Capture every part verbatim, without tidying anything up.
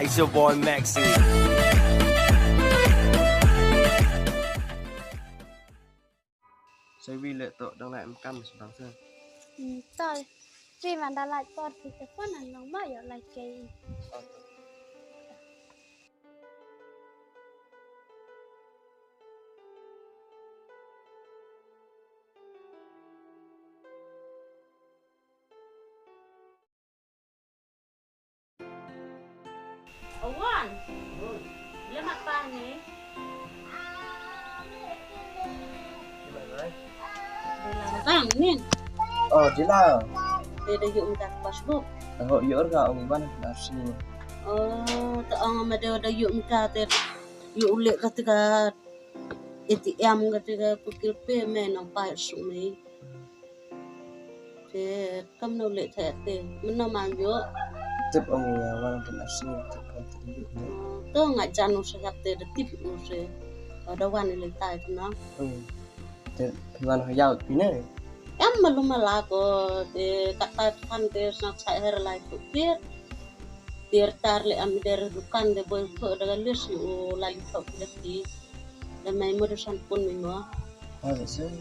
It's your boy Maxi. Sa wi le to dang lai em kam sa dang sa. Hmm, to. Wi man da lai por ti te phone an long ma yo lai ke. Awan. Oi. Ila mat pa ni. Ila mat pa ni. Oh, Dila. Te da yoh mynta ka passbook. Ho, yoh ka ong wan na sini. Oh, ta ong ma da da yoh mynta te. Yoh u leh ka te ka A T M ka te ka pukil pe me nong pa suk me. Te kam no le the te. Mano man yoh. Tip ong ya wan te na sini te pon te yoh ne. To nga jan u sa te da tip u se. Da wan le tai te na. Hmm. Te phi wan ha yaw phi ne. Em malu mala ko te kat tai than te snak sai her lai tu tir. Tir tar le am der dukan de boi pho da ga lis u lali pho da ti. Da mai mo da san pun mi mo. Oh, that's it.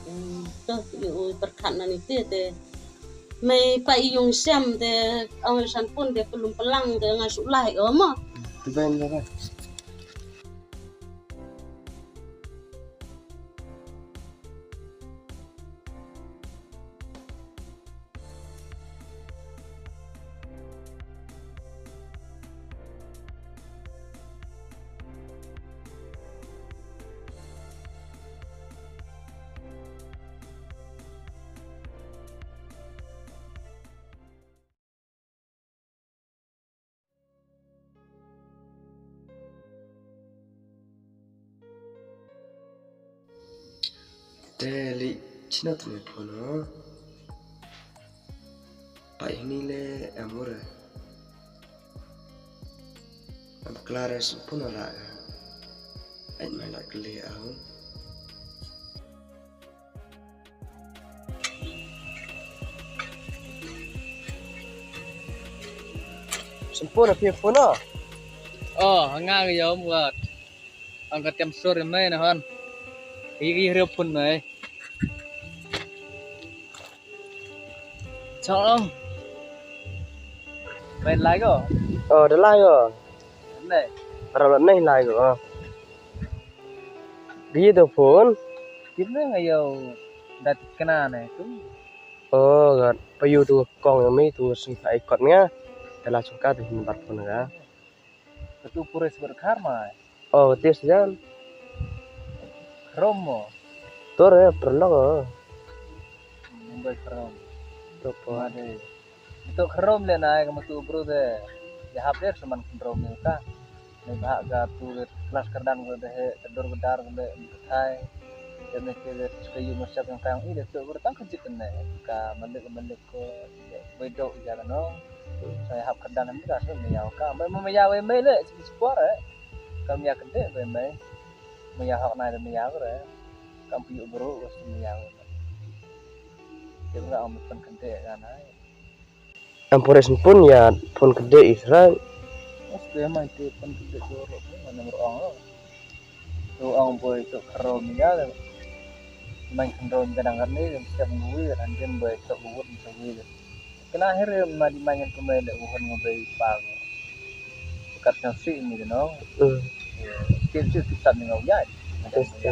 Hmm, to, i u perkhat na ni te te. Mai pa i yung sem te, ong san pun te pelum pelang te nga su lai o mo. Tu ben da. Te li china tu me phone o. Pa ini le amore. Am klare su phone ra. Ai mai la kle au. Sempur na phi phone o. Oh, nga ka yom wat. Ang ka tem sor mai na hon. Ki ki rep phone mai. Chong. Mai lai ko. Oh, da lai ko. Nei. Ra la nei lai ko. Di tu phone. Kit ne nga yo dat kena ne tu. Oh, gat. Pa yu tu kong yo mi tu sing ka ikot nga. Tela sungka tu hin bat phone nga. Katu pure sber khar mai. Oh, tis jan. Khrom mo. Tore, perlok o. Mumbai khrom. Topo. Made. Itu khrom le nai, kamu tu bro de. Ya hap der seman khrom ni ka. Ni bahak ka tu de kelas kerdan ko de he, kedur kedar ko de, thai. Dem ni ke de, suka yu masyak yang kang i de tu, bro tang kejit ne. Ka malik, malik ko, ya, boi dok ya ka no. Sa ya hap kerdan ni ka, sa me ya ka. Mbai mo me ya we me le, sini sport eh. Kam ya kede be me. Me ya hok nai de me ya ko re. Kam piu bro ko sini me ya we. Ke bra om pun kede ka nai. Am pore sempun ya pun kede Israel. Os ke mai te pun kede ko ro, mana ro ong. Tu ong boi tu khrom ya le. Main khrom kadang kan ni, siap ngui kan, anjen boi tu buat ngui. Kena akhir ma di main tu mai le, bukan ngobai pa. Kat nasi ni no. Hmm. Tim si kisah ni ngau ya. Terus ya.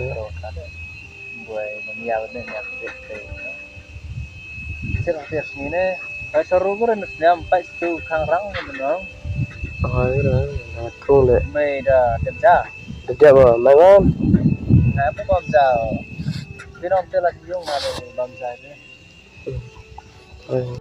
Boi mamiau ni ya. Sir, sir, ni ne. Ai, saru ko ren sniam, pai situ khang rang, ni nong. Ai, rang, na, kung le. Mai da, dem ja. Dem ja ba, mai bam. Na, apa bam ja? Pinong te la yung ma le bam ja ni. Ai.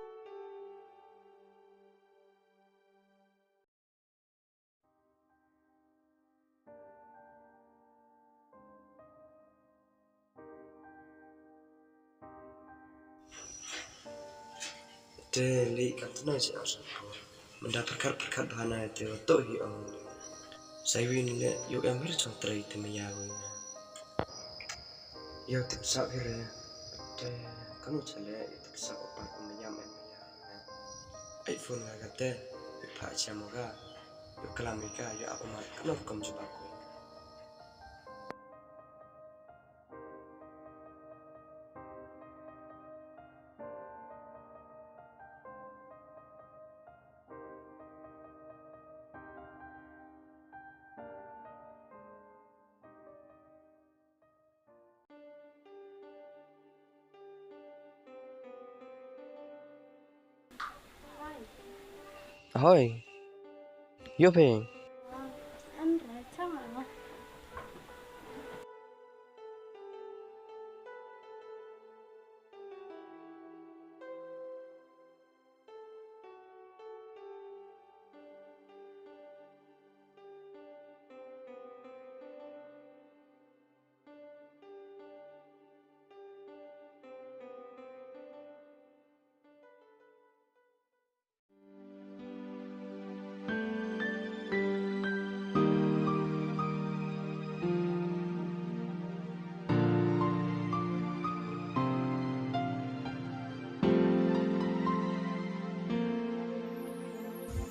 Te li katno si ar sa por. Manda perkat perkat bhana te wa to hi ong. Saiwin le yu em hir chong trai te maya wi. Yo tip sap hir. Te kanu chale yo tip sap opat maya maya. Ai phone la kate. Pha cha mo ka, yo klam i ka, yo ap man, kano kam jubab ko. Hoi. Yo phi.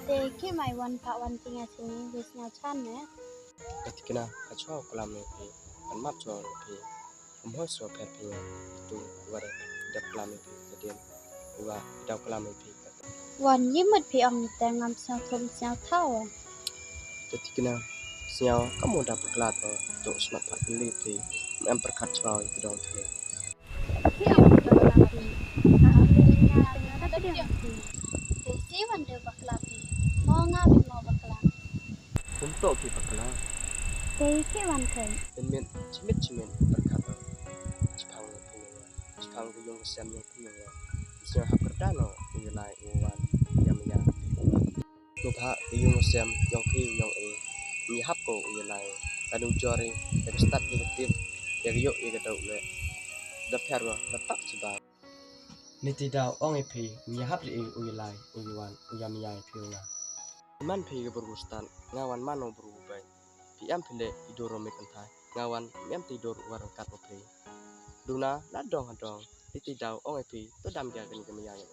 Te ki mai wan pa wan tinga sini, wis nga chan ne. Ka tikna, ka chwa klam ne phi, kan map chwa ne phi. Ym hoi swa pher phi nga, tu wa da dap klam i phi ka dien, wa da klam i phi ka. Wan yi mut phi ong ni te ngam sñiaw thum sñiaw thaw. Te tikna, sñiaw ka mo da pakla to, to smat pa kli phi, em pyrkhat chwa i ka dong thli. Phi ong ni ka bakla phi, a, phi nga te nga da phi ong phi. Te si wan de bakla phi, mo nga phi mo bakla. Kum to phi bakla. Te ki wan khe. Pynmit chimit chimit pyrkhat. Chiphang phi yong nga. Chiphang ka yung ka sem yong phi yong nga. Sñiaw hap kyrdan o u yalai u wan. Yam ya. Ngi bha ka yung ka sem yong phi yong e. Ngi hap ko u yalai. Ka dung jor i, ya ka stad ya ka tip, ya ka yoh ya ka daw le. Da pher wa, da tak chiba. Niti daw ong i phi, ngi hap li i u yalai, u yawan, u yam ya i phi u nga. Man phi ka bru stad, nga wan man o bru bai. Phi em phi le i dur o me kynthai, nga wan em ti dur u warangkat o phi. Duna, la dong ha dong, niti daw ong i phi, to dam ya kani ka maya ya.